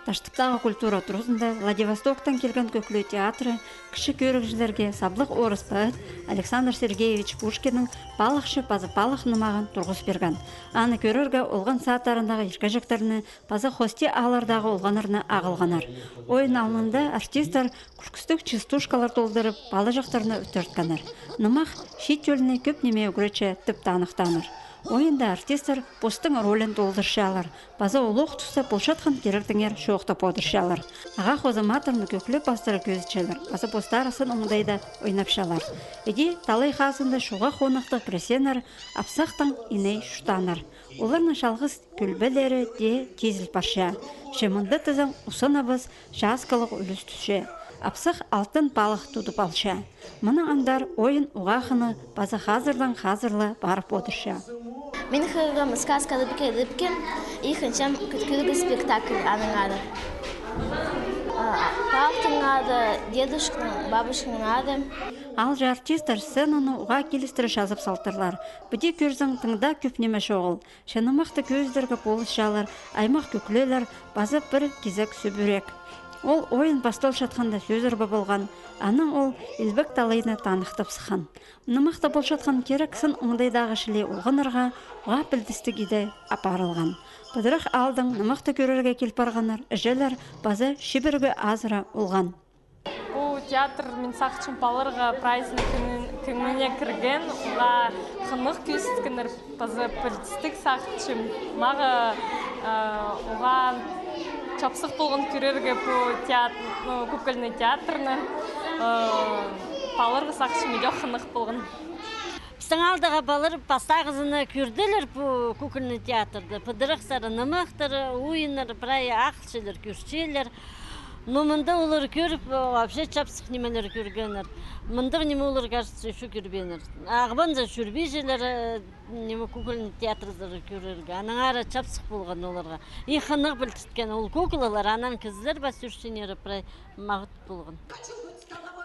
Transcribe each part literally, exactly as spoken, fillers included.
Таштыптағы культура туразында Владивостоктаң килген Кӧкле театры кічіг кӧрігҷілерге саблығ орыс поэт Александр Сергеевич Пушкиннің «Палыхчы» паза «Палых» нымағын турғыс пирген. Аны кӧрерге олған сааттарындағы иркеҷектерні паза хости ааллардағы олғаннарны ағылғаннар. Ойын алнында артисттер кӱскӱстіг частушкалар толдырып, палаҷахтарны ӧтірткеннер. Нымах чиит тӧлні кӧп ниме ӱгретче тіп таныхтааннар. Ойында артисттер постың ролин толдырчалар, паза улуғ туста полчатхан киректеңер чоохтап одырчалар. Ағаа хоза матырны Кӧкле пастыра кӧзітчелер, паза постары сын оңдайда ойнапчалар. Іди талай хазында чуға хонахтығ крестьяннар апсахтаң иней чуртааннар. Оларның чалғыс кӧлбелері дее тизіл парча. Че мында тізең усанабыс часкалығ ӱлӱс тӱсче. Апсах алтын палых тудып алча. Мынаң андар ойын уғаа хынығ паза хазырдаң хазырла парып одырча. Мин хығырғам сказка «Лыпке-лыпке» и хынчам кӧ-, кӧрерге спектакль аннаңар. А, палыхтың ады, дедушканың, бабушканың ады. Аалҷы артисттер сценаны уғаа килістіре чазап салтырлар. Піди кӧрзең, тың даа кӧп ниме чоғыл. Че нымахты кӧзідерге полысчалар аймах кӧклелер паза пір кизек сӱбірек. Ол ойын пасталчатханда сӧс арба полған, анаң ол илбек талайны таныхтап сыххан. Нымахта полчатхан кирек сын оңдайдағы чіли олғаннарға уғаа пілдістіг иде апарылған. Пыдырах аалдаң нымахты кӧрерге кил парғаннар іҷелер паза чибіргі азыра олған. Пу театр, мин сағынчам, палаларға прайзының кӧңні-, кӧңніне кірген, уғаа хынығ кӧзіткеннер, паза пілдістіг сағынчам. Мағаа, э, уғаа чапсых полған кӧрерге пу театр, ну, кукольный театрны, э, палаларға сағынчам, идӧк хынығ полған. Пістің аалдағы палалар пастағызын кӧрділер пу кукольный театрды. Пыдырахтары, нымахтары, ойыннар, прай ағылчалар, кӧрчелер. Но мында олар кӧріп, вообще чапсых нимелер кӧргеннер. Мындағ ниме олар, кажется, ещё кӧрбееннер. Ағбанда чӧрбеежелер, э, ниме, кукольный театрзар кӧрерге. Аннаңар чапсых полған оларға. И хынығ пілдісткен ол куклалар, анаң кізілер пас ӱрчеңнері, прай мағат полған.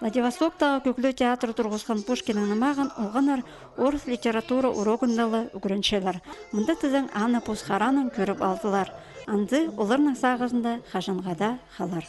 Владивостоктағы Кӧкле театры турғысхан Пушкиннің нымағын олғаннар орыс литература урогында ла ӱгренчелер. Мында тізең аны пос хараанаң кӧріп алдылар. Анзы оларның сағызында хаҷанға даа халар.